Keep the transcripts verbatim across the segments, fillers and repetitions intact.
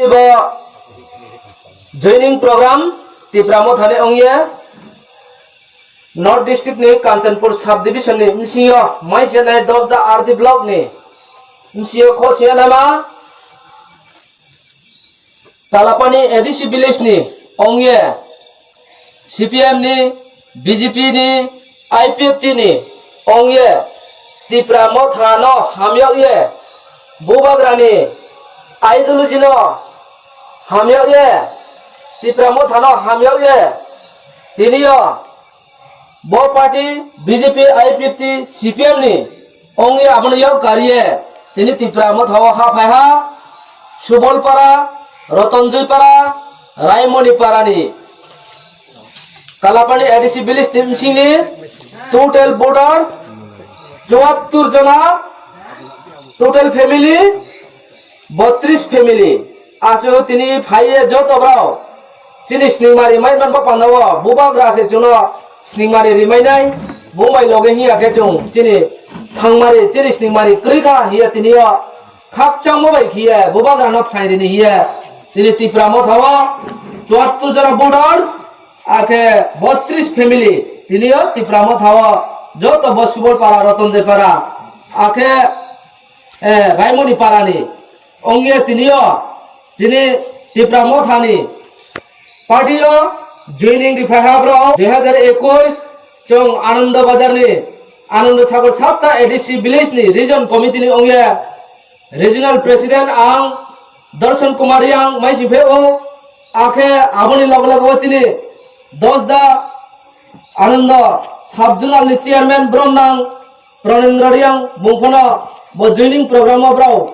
Bo joining program Tipra Mothani ongye North District ni Kanchanpur Sub Division ni bisingo maisya nai Dosda R D Block ni bisingo khosya nama Talapani A D C village ni ongye C P M ni, B J P ni, I P F T ni ongye Tipra Motha no hamyokye, Bubagra ni ideology no hamyokye, Tipra Motha no hamyokye, tiniyo bo party B J P, I P F T, C P M ni ongwi abono yak kariye tini Tipra Motha o ha phaiha Subolpara, Rotonjoypara, Raimoni Parani Kalapani A D C village ni bisingni total voters chuattur jona, total family botris family. Aswk tini phaiye joto borok chini sningmari mai manba pandao Bubagra se chuno sningmari rimainai, bumbai loge hiya khe chung chini thangmari chini sningmari kwrwi kha hiya tini o khakchangma bai khiye Bubagra no phaini hiye tini Tipra Motha o chuattur jona voters akhe botris family tini o Tipra Motha o joto bo Subolpara, Rotonjoypara akhe eh, Raimoni Parani ongye tini o chini Tipra Mothani party o joining riphaha bro dui hazar ekwis chwng Ananda Bazar ni Ananda Sagar Sapta A D C village ni region committee ni ongye regional president ang Darshan Kumar Yang maisi phe o akhe aboni loge loge o chini Dosda Ananda sub zonal ni chairman brom nang Pranendra Reang bung phano bo joining program o brao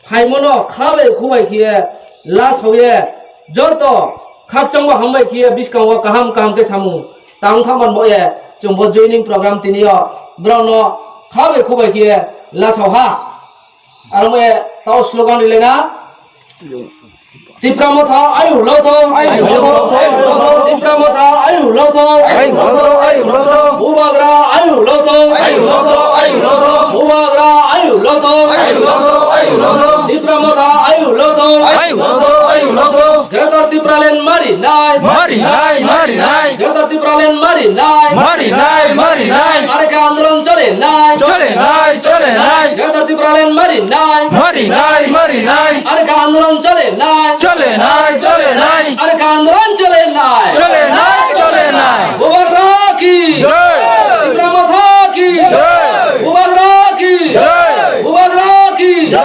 phaimano kha bai khu bai khiye last hoye joto khakchangbo hambai khiye biskango kaham kaham khe samung tang thaman boye chwng bo joining program tini o brao no kha bai khu bai khiye last hoha. Aro mo e tao slogan ri lena. Tipra Motha ayu loto. Ayu loto, ayu loto. Tipra Motha ayu loto. Ayu loto, ayu loto. Bubagra ayu loto. Ayu loto, ayu loto. Bubagra ayu loto. Ayu loto, ayu loto. Tipra Motha ayu loto. Ayu loto, ayu loto. Greater Tipraland mari nai. Mari nai, mari nai. Greater Tipraland mari nai. Mari nai, mari nai. Are khe andolon chole nai. Chole nai, chole nai. Greater Tipraland mari nai. Mari nai, mari nai. Are khe andolon chole nai. Chole nai, chole nai. Are khe andolon chole nai. Chole nai,